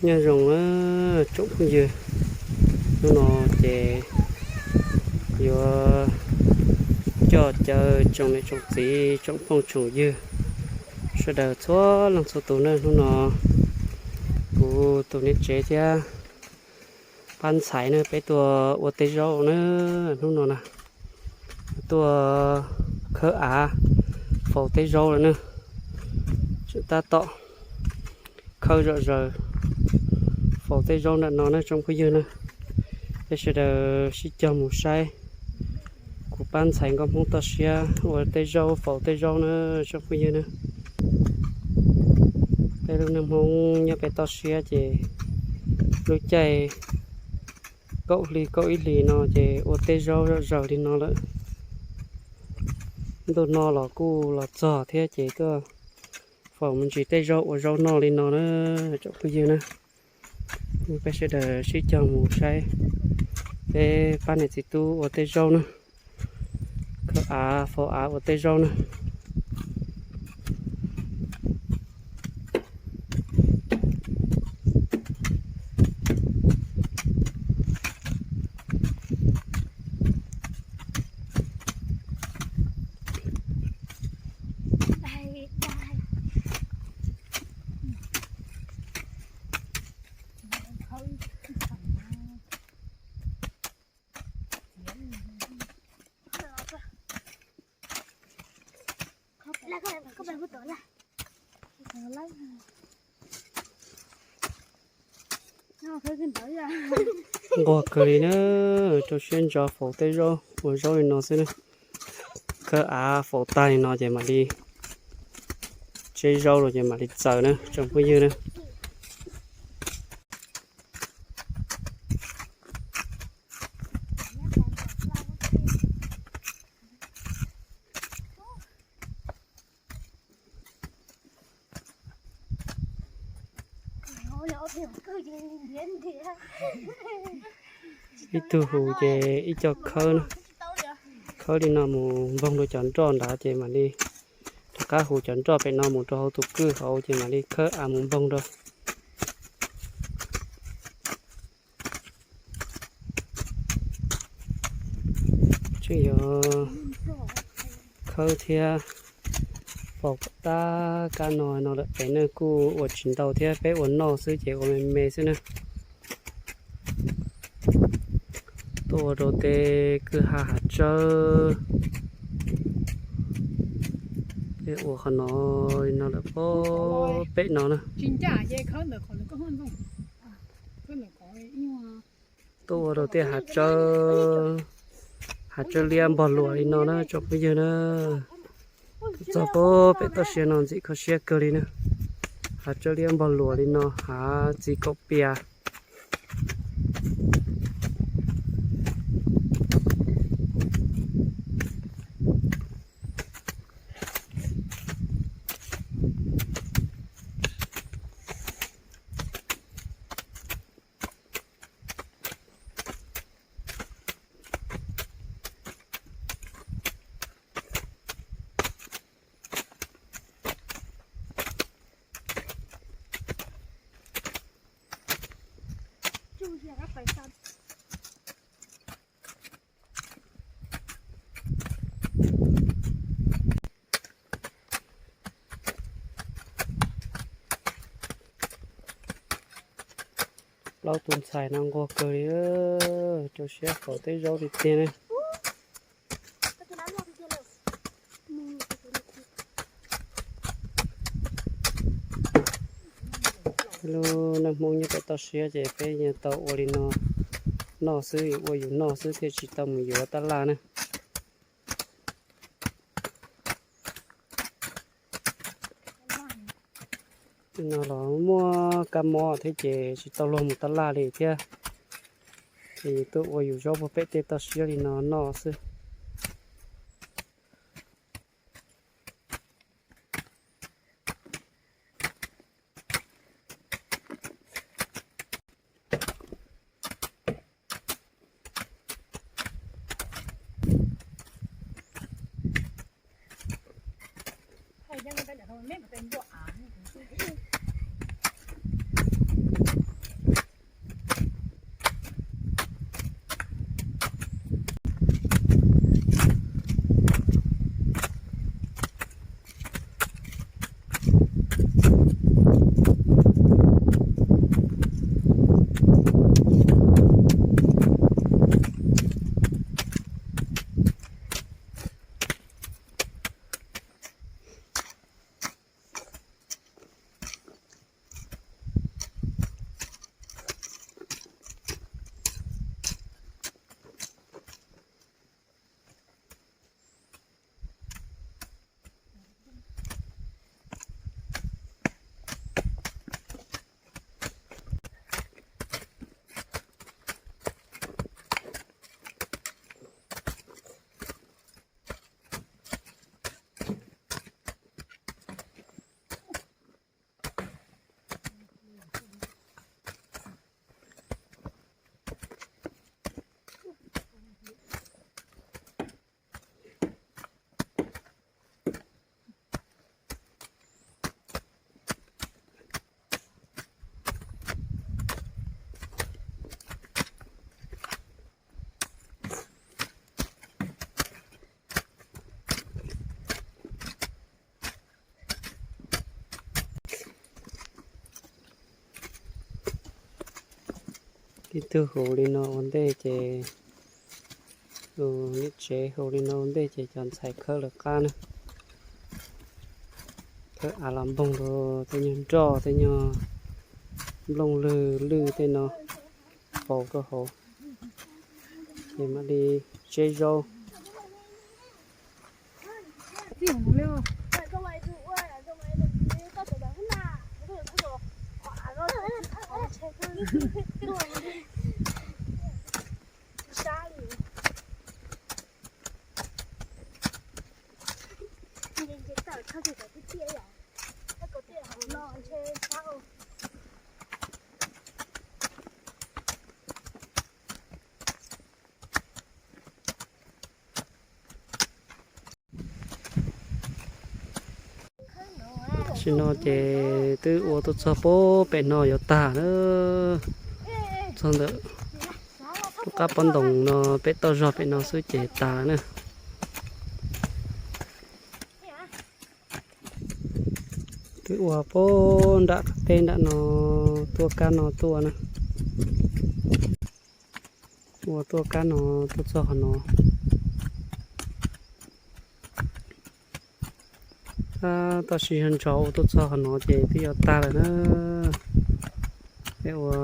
Nyob zoo na tsoom phooj ywg, hnub no ces yuav coj caw tsoom niam tsoom txiv tsoom phooj tsoom ywg sawv daws txhua leej txhua tus na. Hnub no kuv tus niam tsev thiab pab ntxhais na peb tuaj ua tej zaub na. Hnub no na tuaj khawb av faus tej zaub lawm na. Tseem tab tom khawb zom zaws faus tej zaub nram no na tsoom phooj ywg na. Peb sawv daws sib cog mus saib kuv pab ntxhais nkauj Hmoob toj siab ua tej zaub faus tej zaub na tsoom phooj ywg na. Peb lub neej Hmoob nyob pem toj siab ces lub caij kaum hli kaum ib hlis no ces ua tej zaub zom zaws li no lawm. Ntuj no los kuj los txog thiab ces tuaj faus me ntsis tej zaub ua zaub noj li no na tsoom phooj ywg na. Peb sawv daws sib cog mus saib peb pab niam txiv tub ua tej zaub na, khawb av faus av ua tej zaub na. Nquag kawg li na, rau siab ntso faus tej zaub ua zaub li no xwb na. Khawb av faus tag li no ces mam li tseb zaub los ces mam li txaws na tsoom phooj ywg na. Ib tug hu ces ib co khawb na, khawb li no mus npoog rau cov nroj nrad ces mam li rov qab hu cov nroj pem no mus rau hauv tus kwj hauv ces mam li khawb av mus npoog rau. Tseem yuav khawb thiab faus tab kab no no lawm, pem no kuj ua tsis ntau thiab, peb ua noj xwb ces ua me me xwb na. Tuaj ua rau tej kwj ha hav tsawb, tej ua qhov no li no lawm pob pem no na. Tuaj ua rau tej hav tsawb, hav tsawb liab npog luas li no na tsoom phooj ywg na. Txog pob pem toj siab no ntxim kho siab kawg li na. Hav tsawb liab npog luas li no, hav txiv kaum pias. Plaub tus ntxhais no nquag kawg li, rau siab faus tej zaub tiag tiag ne. Lub neej Hmoob nyob pem toj siab ces peb yeej tau ua li no noj xwb, ua yus noj xwb thiaj tsis tau mus yuav tab laj na. No los muaj kab mob thiab ces tsis tau luag mus tab laj li thiab. Ces tuaj ua yus zaub puag pem tej toj siab li no noj xwb. Ib tug hu li no ua ntej ces, niam tsev hu li no ua ntej ces cov ntxhais khawb lawv qab na. Khawb av los npoog rau tej nyuag nroj tej nyuag nplooj lwg lwj tej no faus rau hauv, ces mam li tseb zaub. Tam sim no ces twb ua tuaj txog pem no yuav tag na. Txog ntawm lub qab pob ntoos no pem toj zog pem no xwb ces tas na. Twb ua pem nram qab teb nram no tuaj kab no tuaj na. Ua tuaj kab no tuaj txog qhov no. Tab sis yog ntsog ua tuaj txog qhov no ces twb yuav tag lawm na. Peb ua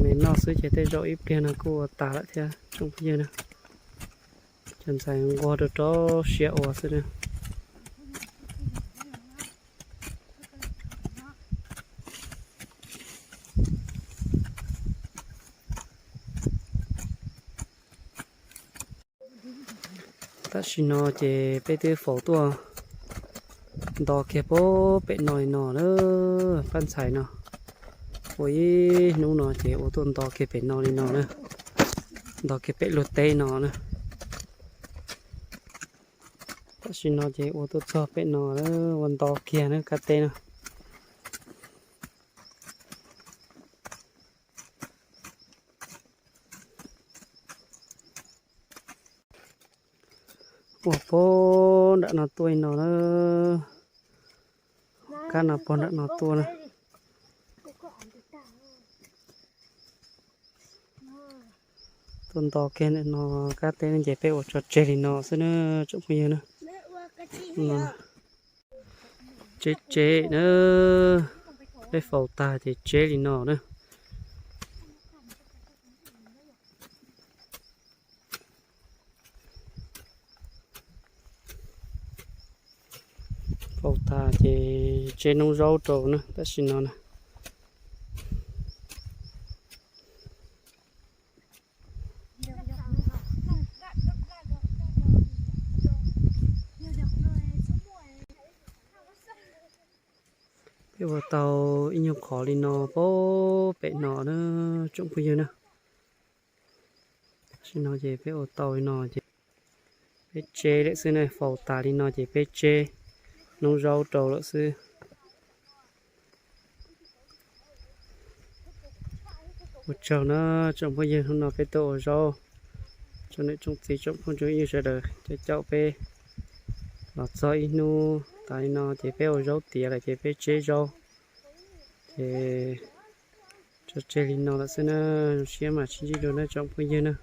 me noj xwb ces tej zaum ib pliag no kuj ua tas lawm thiab tsoom phooj ywg na. Cov ntxhais nquag rau rau siab ua xwb na. Tam sim no ces peb twb faus tuaj nto kiag pem no li no na. Pab ntxhais no ua ib hnub no ces ua tuaj nto kiag pem no li no na, nto kiag pem luag teb no na. Tam sim no ces ua tuaj txog pem no, ua nto kiag na kab teb no. Ua pem nram no tuaj li no na, kab no pem nram no tuaj na. Tuaj nto kiag ntawm no kab teb no ces peb ua tso tseg li no xwb na tsoom phooj ywg na. Tseb tseb na, peb faus tag ces tseb li no na. Faus tag ces tseb noob zaub rau na tam sim no na. Peb ua tau ib nyuag qhov li no pem no na tsoom phooj ywg na. Tam sim no ces peb ua tau li no ces peb tseb lawm xwb na, faus tas li no ces peb tseb noob zaub rau lawm xwb. Ua tsaug na tsoom phooj ywg, hnub no peb tuaj ua zaub, tsoom niam tsoom txiv tsoom phooj tsoom ywg sawv daws caum caum peb los txog ib hnub tas li no ces peb ua zaub tiav lawm ces peb tseb zaub. Ces tso tseg li no lawm xwb na, zoo siab mam sib ntsib dua na tsoom phooj ywg na.